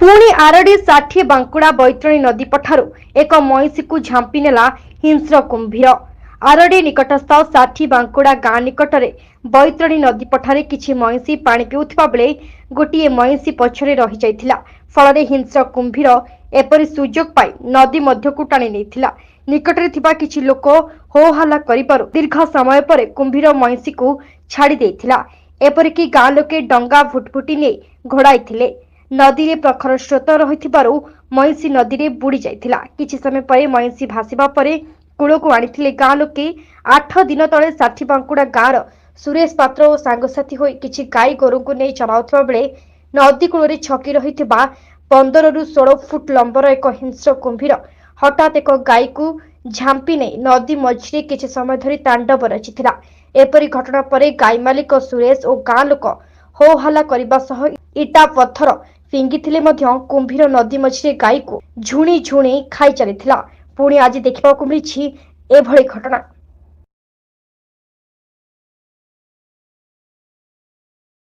ପୁଣି ଆରଡ଼ି 60 ବାଙ୍କୁଡ଼ା ବୈତରଣୀ ନଦୀ ପଠାରୁ ଏକ ମଇଁଷିକୁ ଝାମ୍ପି ନେଲା ହିଂସ୍ର କୁମ୍ଭୀର। ଆରଡ଼ି ନିକଟସ୍ଥ 60 ବାଙ୍କୁଡ଼ା ଗାଁ ନିକଟରେ ବୈତରଣୀ ନଦୀ ପଠାରେ କିଛି ମଇଁଷି ପାଣି ପିଉଥିବା ବେଳେ ଗୋଟିଏ ମଇଁଷି ପଛରେ ରହିଯାଇଥିଲା। ଫଳରେ ହିଂସ୍ର କୁମ୍ଭୀର ଏପରି ସୁଯୋଗ ପାଇ ନଦୀ ମଧ୍ୟକୁ ଟାଣି ନେଇଥିଲା। ନିକଟରେ ଥିବା କିଛି ଲୋକ ହୋହାଲ୍ଲା କରିବାରୁ ଦୀର୍ଘ ସମୟ ପରେ କୁମ୍ଭୀର ମଇଁଷିକୁ ଛାଡ଼ି ଦେଇଥିଲା। ଏପରିକି ଗାଁ ଲୋକେ ଡଙ୍ଗା ଭୁଟଭୁଟି ନେଇ ଘୋଡ଼ାଇଥିଲେ। ନଦୀରେ ପ୍ରଖର ସ୍ରୋତ ରହିଥିବାରୁ ମଇଁଷି ନଦୀରେ ବୁଡ଼ି ଯାଇଥିଲା। କିଛି ସମୟ ପରେ ମଇଁଷି ଭାସିବା ପରେ କୂଳକୁ ଆଣିଥିଲେ ଗାଁ ଲୋକେ। 8 ଦିନ ତଳେ 60 ବାଙ୍କୁଡ଼ା ଗାଁର ସୁରେଶ ପାତ୍ର ଓ ସାଙ୍ଗସାଥୀ ହୋଇ କିଛି ଗାଈ ଗୋରୁଙ୍କୁ ନେଇ ଚରାଉଥିବା ବେଳେ ନଦୀ କୂଳରେ ଛକି ରହିଥିବା 15ରୁ 16 ଫୁଟ ଲମ୍ବର ଏକ ହିଂସ୍ର କୁମ୍ଭୀର ହଠାତ୍ ଏକ ଗାଈକୁ ଝାମ୍ପି ନେଇ ନଦୀ ମଝିରେ କିଛି ସମୟ ଧରି ତାଣ୍ଡବ ରଚିଥିଲା। ଏପରି ଘଟଣା ପରେ ଗାଈ ମାଲିକ ସୁରେଶ ଓ ଗାଁ ଲୋକ ହୋ ହାଲ୍ଲା କରିବା ସହ ଇଟା ପଥର ଫିଙ୍ଗିଥିଲେ ମଧ୍ୟ କୁମ୍ଭୀର ନଦୀ ମଝିରେ ଗାଈକୁ ଝୁଣି ଝୁଣି ଖାଇ ଚାଲିଥିଲା। ପୁଣି ଆଜି ଦେଖିବାକୁ ମିଳିଛି ଏଭଳି ଘଟଣା।